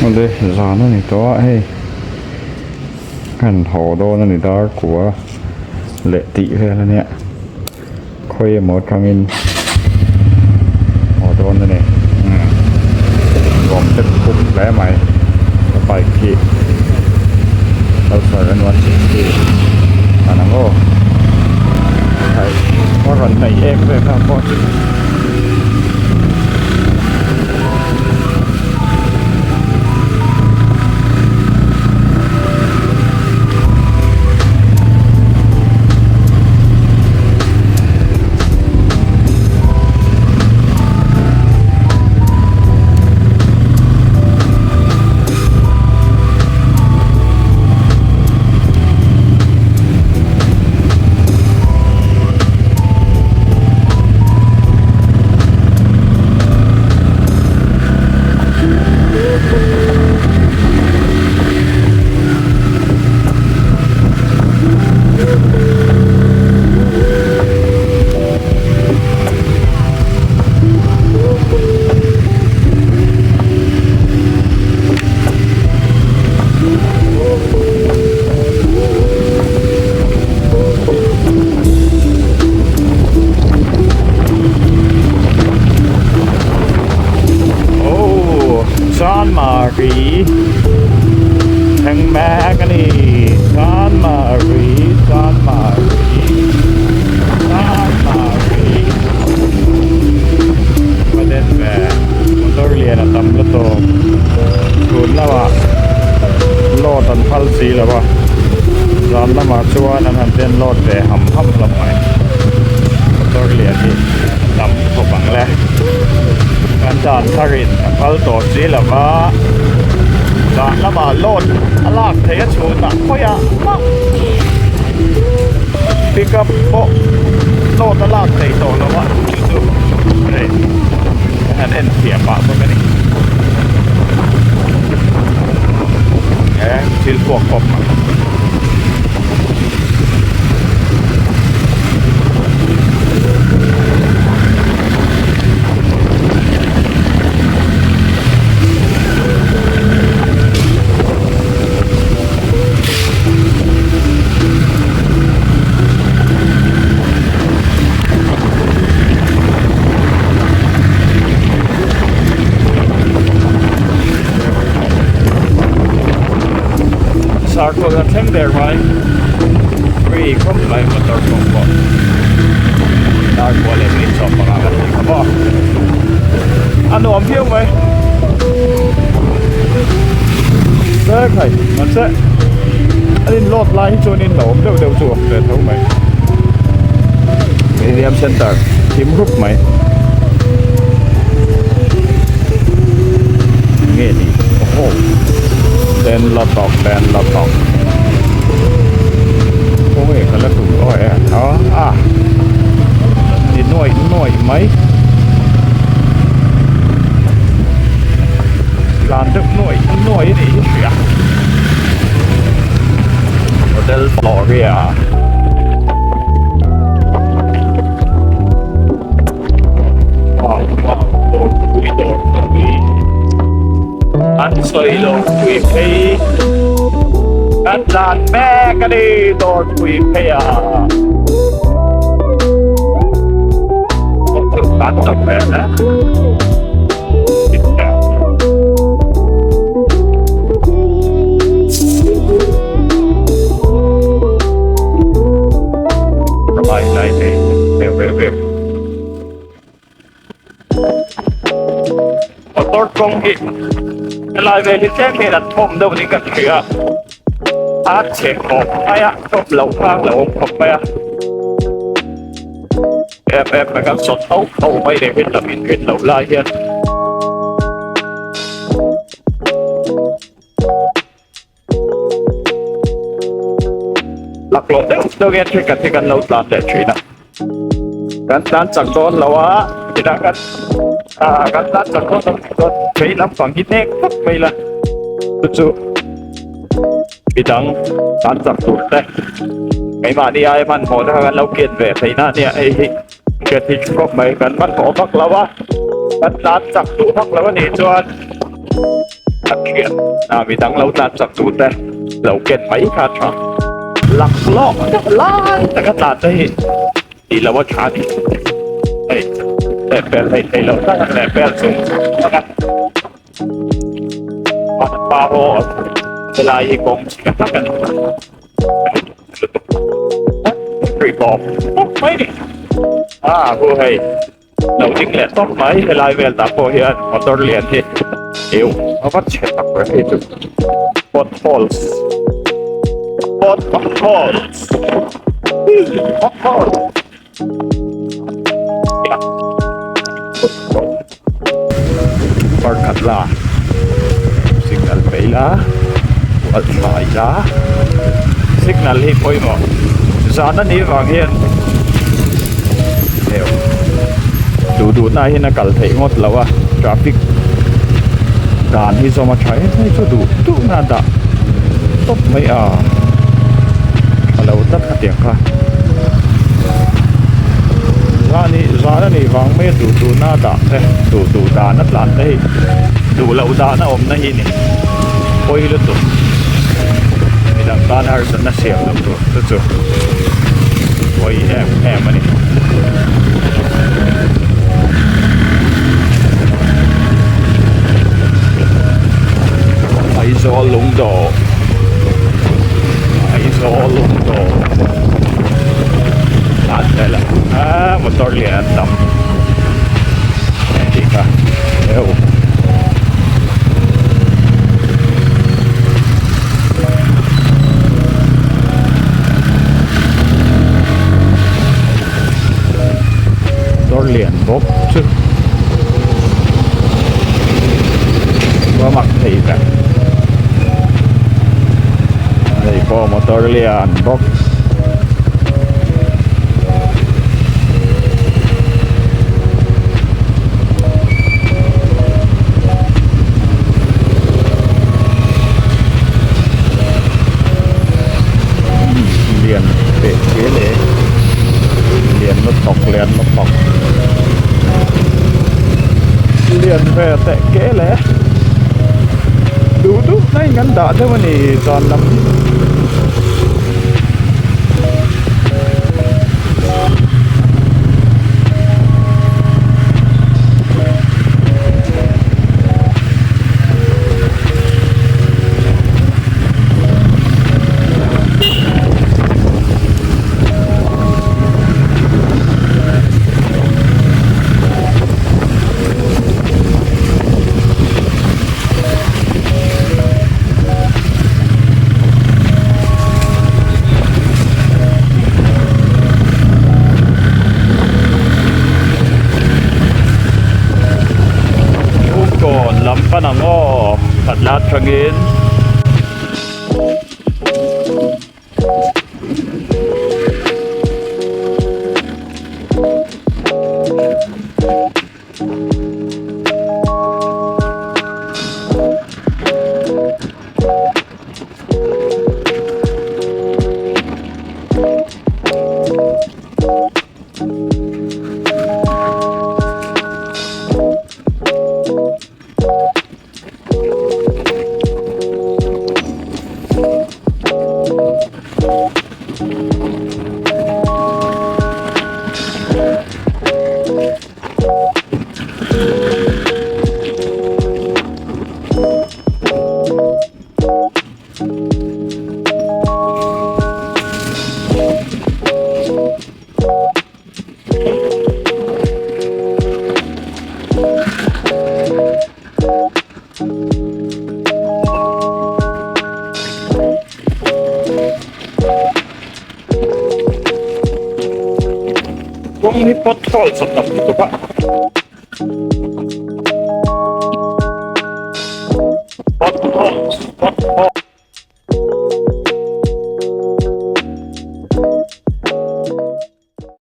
Awle zan a ni tawh a hei kan haw dawn a ni dar kua leh tih vel a nia khawi emaw atangin haw dawn a ni umm nuam deuh khup hle mai ka bike hi pulsar n one sixty a ni ang aw a rawn hnaih em em a pawh chu. Chanmari thleng mek a ni Chanmari Chanmari Chanmari va den ve motor lian a tam lutuk chhun lamah load an phal si lo a zan lamah chuan an han den load ve ham ham hlawm mai motor lian hi a tam khawp ang le kan dan thar in a phal tawh si lo va zan lamah load a lak theih a chhunah khawiah mah pickup pawh load a lak theih tawh lo a chu chu hei ka han en thiam pah bawk a ni he thil puak khawp mai. Sarkawt a thleng der mai free khawp mai motor kawng pawh darkua leh minute 15 kan tih kha maw a nuam viau mai Zerkhai mahse an in load lai hi chuan in lo awm deuh deuh chu a awm ve tho mai Museum center thim rup mai nge ni aw den la tawk den la tawk khawnge ka la tum aw e a ni nuaih nuaih mai. Tlan deuh nuaih nuaih a nih hi hria Hotel Floria Wow wow dawrpui dawrpui an sawi lo pui phei kan tlan mek a ni dawrpui phei a. Motor kawng hi helai vel hi tlem hian an thawm deuh niin ka hria a chhe khawp mai a thawm loh vang lo awm khawp mai a. Em em mai kan sawt ho ho mai leh rin loh in rin loh lai hian. Laklawh deuh deuh hian thenkhat hi kan lo tlan leh thin a. Kan tlan chak dawn lo a tinah kan ah kan tlan chak dawn lo tih chuan phei lampang hi nek vak mai la chu chu midang tlan chak tur te keimahni aia hmanhmawh te kha kan lo kian ve theihna a nia hei hi hriat hi khawp mai kan hmanhmawh vak lo a kan tlan chak duh vak lo a nih chuan. A thian a midang lo tlan chak tu te lo ken mai kha a tha. Laklawk deuh lai taka tlan te hi tih loh a tha a ni. Hei lehpel theih theih loh tak a lehpel chung tak a pa haw helai hi kawng chhia tak a ni. Ri bawk bawk mai ni. Ah hu hei. Lo ding leh tawp mai helai vel tah pawh hian motor lian hi eu a va chhe tak reng hei chu potholes potholes potholes parkhat la signal pe ila kual thla ila signal hi pawimawh zan a nih vang hian heuh duh duh na hian a kal theih ngawt lo a traffic dan hi zawm a tha em em chu duh duh na dah tawp mai a tha lo tlat khatiang kha zan hi zan a nih vang mai a duh duh na dah te duh duh dan a tlan te hi duh loh dan a awm na hi ni pawi lutuk midang tan harsatna siam loh tur chu chu pawi em em a ni. Aizawl lungdawh Aizawl lungdawh tlan vel a ah motor lian an tam tih kha eu. Motor lian bawk chu va mak thei tak hei pawh motor lian bawk. Lian teh hle le lian lutuk lian lutuk lian ve teh ke le duh duh na in kan dah deuh a ni zan lam hi. Chhungkawn lam pan ang aw khat la atangin. Kawng hi pothole chawt tam lutuk a.